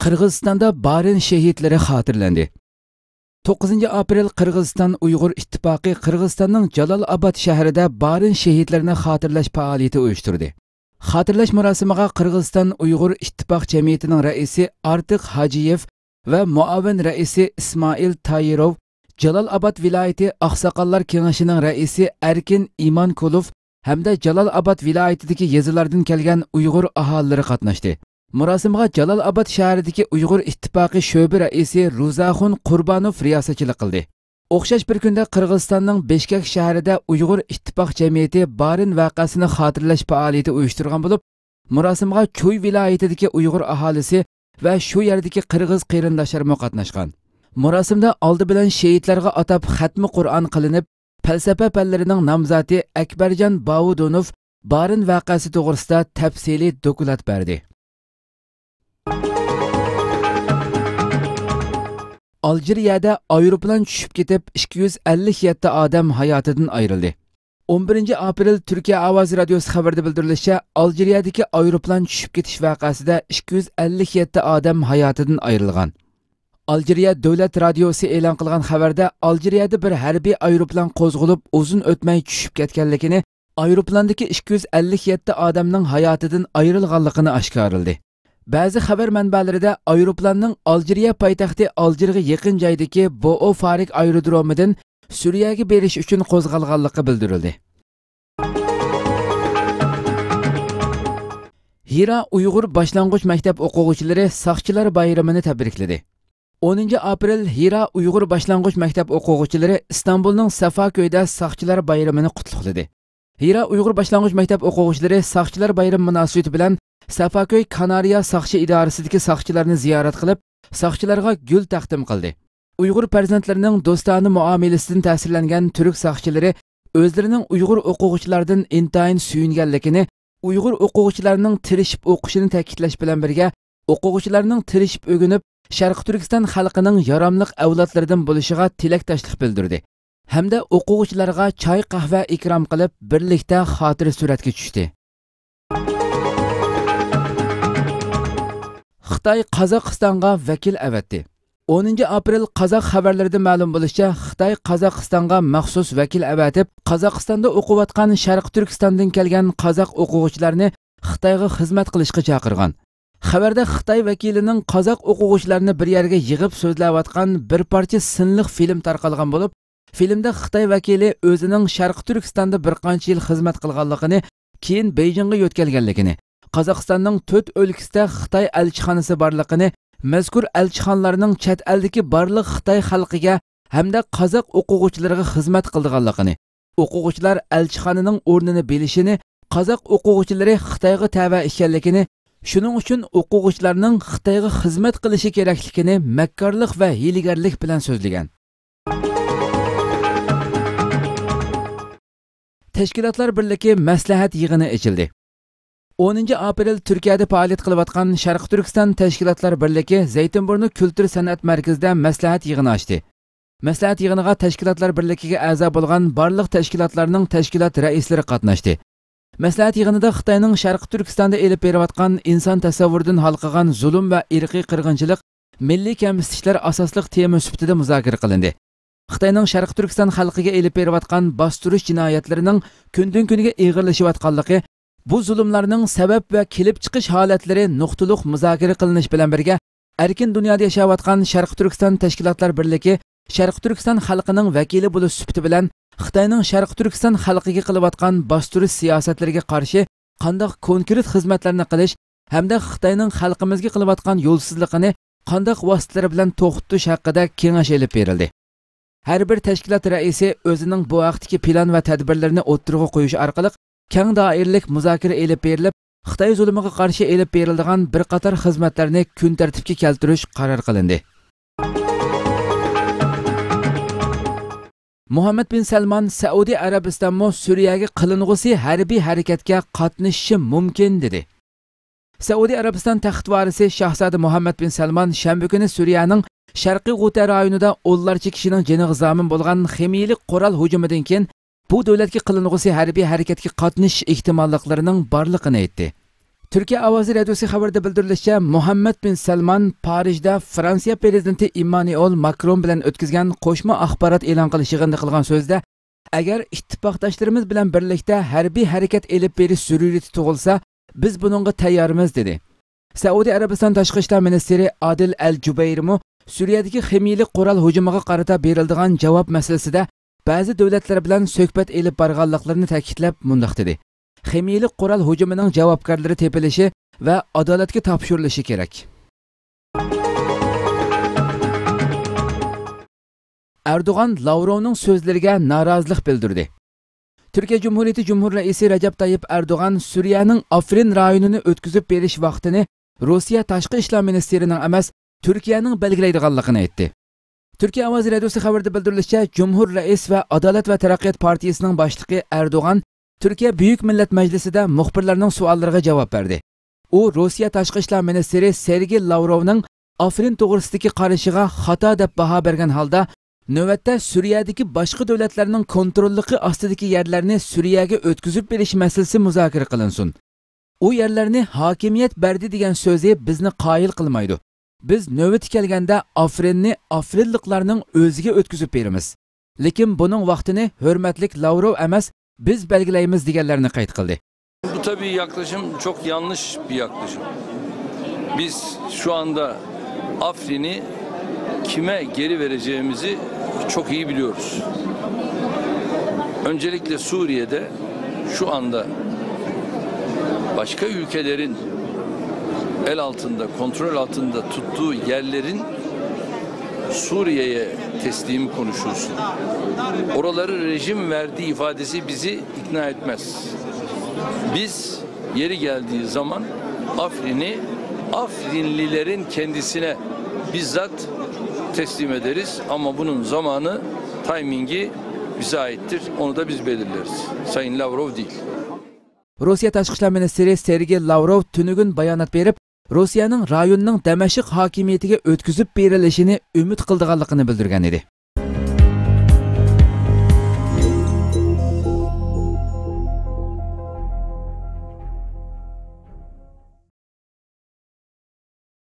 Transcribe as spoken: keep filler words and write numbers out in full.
قىرغىزىستاندا بارىن شېھىتلىرى خاتىرىلەندى. توققۇزىنچى ئاپرېل قىرغىزىستان ئۇيغۇر ئىتتىپاقى قىرغىزىستاننىڭ جالال ئاباد شەھىرىدە بارىن شېھىتلىرىنى خاتىرىلەش پائالىيىتى ئۇيۇشتۇردى. خاتىرىلەش مۇراسىمىغا قىرغىزىستان ئۇيغۇر ئىتتىپاق جەمئىيىتىنىڭ رەئىسى ئارتىق ھاجىيېۋ ۋە مۇئاۋىن رەئىسى ئىسمائىل تايىروۋ، جالال ئاباد ۋىلايىتى ئاقساقاللار كېڭىشىنىڭ رەئىسى ئەركىن ئىمانكۇلوف ھەمدە جالال ئاباد ۋىلايىتىدىكى يېزىلاردىن كەلگەن ئۇيغۇر ئاھالىلىرى قاتناشتى. مۇراسىمغا جالال ئاباد شەھىرىدىكى ئۇيغۇر ئىتتىپاقى شۆبە رەئىسى روزاخۇن قۇربانوف رىياسەتچىلىك قىلدى. ئوخشاش بىر كۈندە قىرغىزىستاننىڭ بىشكەك شەھىرىدە ئۇيغۇر ئىتتىپاق جەمئىيىتى بارىن ۋەقەسىنى خاتىرىلەش پائالىيىتى ئۇيۇشتۇرغان بولۇپ، مۇراسىمغا چۇي ۋىلايىتىدىكى ئۇيغۇر ئاھالىسى ۋە شۇ يەردىكى قىرغىز قېرىنداشلىرىمۇ قاتناشقان. مۇراسىمدا ئالدى بىلەن شېھىتلارغا ئاتاپ خەتمە قۇرئان قىلىنىپ، پەلسەپە پەنلىرىنىڭ نامزاتى ئەكبەرجان باۋۇدۇنوف بارىن ۋەقەسى توغرىسىدا تەپسىلىي دوكلات بەردى. ئالجىرىيەدە ئايروپىلان چۈشۈپ كېتىپ، ئىككى يۈز ئەللىك يەتتە ئادەم ھاياتىدىن ئايرىلدى. ئون بىرىنچى ئاپرېل تۈركىيە ئاۋازى رادىيوسى خەۋىرىدە بىلدۈرۈلۈشىچە، ئالجىرىيەدىكى ئايروپىلان چۈشۈپ كېتىش ۋەقەسىدە ئىككى يۈز ئەللىك يەتتە ئادەم ھاياتىدىن ئايرىلغان. ئالجىرىيە دۆلەت رادىيوسى ئېلان قىلغان خەۋەردە، ئالجىرىيەدە بىر ھەربىي ئايروپىلان قوزغىلىپ، ئۇزۇن ئۆتمەي چۈشۈپ كەتكەنلىكىنى، ئايروپىلاندىكى ئىككى يۈز ئەللىك يەتتە ئادەمنىڭ ھاياتىدىن ئايرىلغانلىقىنى ئاشكارىلىدى. بەزى خەۋەر مەنبەلىرىدە ئايروپىلاننىڭ ئالجىرىيە پايتەختى ئالجىرغا يېقىن جايدىكى بوئوفارىك ئايرودرومىدىن سۈرىيەگە بېرىش ئۈچۈن قوزغالغانلىقى بىلدۈرۈلدى. ھىرا ئۇيغۇر باشلانغۇچ مەكتەپ ئوقۇغۇچىلىرى ساقچىلار بايرىمىنى تەبرىكلىدى. ئونىنچى ئاپرېل ھىرا ئۇيغۇر باشلانغۇچ مەكتەپ ئوقۇغۇچىلىرى ئىستانبۇلنىڭ سافاكۆيدە ساقچىلار بايرىمىنى قۇتلۇقلىدى. ھىرا ئۇيغۇر باشلانغۇچ مەكتەپ ئوقۇغۇچىلىرى ساقچىلار بايرىمى مۇناسىۋىتى بىلەن سافاكۆي كانارىيا ساقچى ئىدارىسىدىكى ساقچىلارنى زىيارەت قىلىپ، ساقچىلارغا گۈل تەقدىم قىلدى. ئۇيغۇر پەرزەنتلىرىنىڭ دوستانە مۇئامىلىسىدىن تەسىرلەنگەن تۈرك ساقچىلىرى ئۆزلىرىنىڭ ئۇيغۇر ئوقۇغۇچىلاردىن ئىنتايىن سۆيۈنگەنلىكىنى، ئۇيغۇر ئوقۇغۇچىلارنىڭ تىرىشىپ ئوقۇشىنى تەكىتلەش بىلەن بىرگە، ئوقۇغۇچىلارنىڭ تىرىشىپ ئۆگىنىپ، شەرقىي تۈركىستان خەلقىنىڭ ياراملىق ئەۋلادلىرىدىن بولۇشىغا تىلەكداشلىق بىلدۈردى ھەمدە ئوقۇغۇچىلارغا چاي-قەھۋە ئىكرام قىلىپ، بىرلىكتە خاتىرە سۈرەتكە چۈشتى. خىتاي قازاقىستانغا ۋەكىل ئەۋەتتى. ئونىنچى ئاپرېل قازاق خەۋەرلىرىدە مەلۇم بولۇشىچە، خىتاي قازاقىستانغا مەخسۇس ۋەكىل ئەۋەتىپ، قازاقىستاندا ئوقۇۋاتقان شەرقىي تۈركىستاندىن كەلگەن قازاق ئوقۇغۇچىلارنى خىتايغا خىزمەت قىلىشقا چاقىرغان. خەۋەردە خىتاي ۋەكىلىنىڭ قازاق ئوقۇغۇچىلارنى بىر يەرگە يىغىپ سۆزلەۋاتقان بىر پارچە سىنلىق فىلىم تارقالغان بولۇپ، فىلىمدە خىتاي ۋەكىلى ئۆزىنىڭ شەرقىي تۈركىستاندا بىر قانچە يىل خىزمەت قىلغانلىقىنى، كېيىن بېيجىڭغا يۆتكەلگەنلىكىنى، قازاقىستاننىڭ تۆت ئۆلكىسىدە خىتاي ئەلچىخانىسى بارلىقىنى، مەزكۇر ئەلچىخانىلارنىڭ چەت ئەلدىكى بارلىق خىتاي خەلقىگە ھەمدە قازاق ئوقۇغۇچىلىرىغا خىزمەت قىلىدىغانلىقىنى، ئوقۇغۇچىلار ئەلچىخانىنىڭ ئورنىنى بىلىشىنى، قازاق ئوقۇغۇچىلىرى خىتايغا تەۋە ئىكەنلىكىنى، شۇنىڭ ئۈچۈن ئوقۇغۇچىلارنىڭ خىتايغا خىزمەت قىلىشى كېرەكلىكىنى مەككارلىق ۋە ھىيلىگەرلىك بىلەن سۆزلىگەن. تەشكىلاتلار بىرلىكى مەسلىھەت يىغىنى ئېچىلدى. ئونىنچى ئاپرېل تۈركىيەدە پائالىيەت قىلىۋاتقان شەرقىي تۈركىستان تەشكىلاتلار بىرلىكى زەيتىنبۇرنۇ كۈلتۈر سەنئەت مەركىزىدە مەسلىھەت يىغىنى ئاچتى. مەسلىھەت يىغىنىغا تەشكىلاتلار بىرلىكىگە ئەزا بولغان بارلىق تەشكىلاتلارنىڭ تەشكىلات رەئىسلىرى قاتناشتى. مەسلىھەت يىغىنىدا خىتاينىڭ شەرقىي تۈركىستاندا ئېلىپ بېرىۋاتقان ئىنسان تەسەۋۋۇرىدىن ھالقىغان زۇلۇم ۋە ئىرقىي قىرغىنچىلىق، مىللىي كەمسىتىشلەر ئاساسلىق تېما سۈپىتىدە مۇزاكىرە قىلىندى. خىتاينىڭ شەرقىي تۈركىستان خەلقىگە ئېلىپ بېرىۋاتقان باستۇرۇش جىنايەتلىرىنىڭ كۈندىن-كۈنگە ئېغىرلىشىۋاتقانلىقى، بۇ زۇلۇملارنىڭ سەۋەب ۋە كېلىپ چىقىش ھالەتلىرى نۇقتىلىق مۇزاكىرە قىلىنىش بىلەن بىرگە، ئەركىن دۇنيادا ياشاۋاتقان شەرقىي تۈركىستان تەشكىلاتلار بىرلىكى شەرقىي تۈركىستان خەلقىنىڭ ۋەكىلى بولۇش سۈپىتى بىلەن خىتاينىڭ شەرقىي تۈركىستان خەلقىگە قىلىۋاتقان باستۇرۇش سىياسەتلىرىگە قارشى قانداق كونكرېت خىزمەتلەرنى قىلىش ھەمدە خىتاينىڭ خەلقىمىزگە قىلىۋاتقان يولسىزلىقىنى قانداق ۋاسىتىلەر بىلەن توختىتىش ھەققىدە كېڭەش ئېلىپ بېرىلدى. ھەر بىر تەشكىلات رەئىسى ئۆزىنىڭ بۇ ھەقتىكى پىلان ۋە تەدبىرلىرىنى ئوتتۇرىغا قويۇش ئارقىلىق كەڭ دائىرىلىك مۇزاكىرە ئېلىپ بېرىلىپ، خىتاي زۇلۇمىغا قارشى ئېلىپ بېرىلىدىغان بىر قاتار خىزمەتلەرنى كۈن تەرتىپكە كەلتۈرۈش قارار قىلىندى. مۇھەممەد بىن سەلمان سەئۇدى ئەرەبىستانمۇ سۈرىيەگە قىلىنغۇسى ھەربىي ھەرىكەتكە قاتنىشىشى مۇمكىن، دېدى. سەئۇدى ئەرەبىستان تەخت ۋارىسى شاھزادە مۇھەممەد بىن سەلمان شەنبە كۈنى سۈرىيەنىڭ شەرقىي غۇتە رايونىدا ئونلارچە كىشىنىڭ جېنىغا زامىن بولغان خىمىيىلىك قورال ھۇجۇمىدىن كېيىن بۇ دۆلەتكە قىلىنغۇسى ھەربىي ھەرىكەتكە قاتنىشىش ئېھتىماللىقلىرىنىڭ بارلىقىنى ئېيتتى. تۈركىيە ئاۋازى رادىيوسى خەۋىرىدە بىلدۈرۈلۈشىچە، مۇھەممەد بىن سەلمان پارىژدا فرانسىيە پىرېزىدېنتى ئىممانۇئېل ماكرون بىلەن ئۆتكۈزگەن قوشما ئاخبارات ئېلان قىلىش يىغىنىدا قىلغان سۆزىدە، ئەگەر ئىتتىپاقداشلىرىمىز بىلەن بىرلىكتە ھەربىي ھەرىكەت ئېلىپ بېرىش زۆرۈرىيىتى تۇغۇلسا، بىز بۇنىڭغا تەييارمىز، دېدى. سەئۇدى ئەرەبىستان تاشقى ئىشلار مىنىستىرى ئادىل ئەل جۇبەيرمۇ سۈرىيەدىكى خىمىيىلىك قورال ھۇجۇمىغا قارىتا بېرىلىدىغان جاۋاب مەسىلىسىدە بەزى دۆلەتلەر بىلەن سۆھبەت ئېلىپ بارغانلىقلىرىنى تەكىتلەپ مۇنداق دېدى: خىمىيىلىك قورال ھۇجۇمىنىڭ جاۋابكارلىرى تېپىلىشى ۋە ئادالەتكە تاپشۇرۇلۇشى كېرەك. ئەردوغان لاۋروۋنىڭ سۆزلىرىگە نارازىلىق بىلدۈردى. تۈركىيە جۇمھۇرىيىتى جۇمھۇر رەئىسى رەجەپ تايىپ ئەردوغان سۈرىيەنىڭ ئافرىن رايونىنى ئۆتكۈزۈپ بېرىش ۋاقتىنى روسىيە تاشقى ئىشلار مىنىستىرىنىڭ ئەمەس، تۈركىيەنىڭ بەلگىلەيدىغانلىقىنى ئېيتتى. تۈركىيە ئاۋازى رادىيوسى خەۋىرىدە بىلدۈرۈلۈشىچە، جۇمھۇر رەئىس ۋە ئادالەت ۋە تەرەققىيات پارتىيىسىنىڭ باشلىقى ئەردوغان تۈركىيە بۈيۈك مىللەت مەجلىسىدە مۇخبىرلارنىڭ سوئاللىرىغا جاۋاب بەردى. ئۇ روسىيە تاشقى ئىشلار مىنىستىرى سېرگېي لاۋروۋنىڭ ئافرىن توغرىسىدىكى قارىشىغا خاتا دەپ باھا بەرگەن ھالدا، نۆۋەتتە سۈرىيەدىكى باشقا دۆلەتلەرنىڭ كونتروللۇقى ئاستىدىكى يەرلەرنى سۈرىيەگە ئۆتكۈزۈپ بېرىش مەسىلىسى مۇزاكىرە قىلىنسۇن. ئۇ يەرلەرنى ھاكىمىيەت بەردى دېگەن سۆزى بىزنى قايىل قىلمايدۇ. بىز نۆۋىتى كەلگەندە ئافرىننى ئافرىنلىقلارنىڭ ئۆزىگە ئۆتكۈزۈپ بېرىمىز. لېكىن بۇنىڭ ۋاقتىنى ھۆرمەتلىك لاۋروۋ ئەمەس، بىز بەلگىلەيمىز، دېگەنلەرنى قەيت قىلدى. Bu tabii yaklaşım çok yanlış bir yaklaşım. Biz şu anda Afrin'i kime geri vereceğimizi çok iyi biliyoruz. Öncelikle Suriye'de şu anda başka ülkelerin el altında, kontrol altında tuttuğu yerlerin Suriye'ye teslimi konuşulsun. Oraları rejim verdiği ifadesi bizi ikna etmez. Biz yeri geldiği zaman Afrin'i Afrinlilerin kendisine bizzat teslim ederiz. Ama bunun zamanı, timingi bize aittir. Onu da biz belirleriz. Sayın Lavrov değil. روسىيە تاشقى ئىشلار مىنىستىرى سېرگېي لاۋروۋ تۈنۈگۈن بايانات بېرىپ، روسىيەنىڭ رايوننىڭ دەمەشق ھاكىمىيىتىگە ئۆتكۈزۈپ بېرىلىشىنى ئۈمىد قىلىدىغانلىقىنى بىلدۈرگەن ئىدى.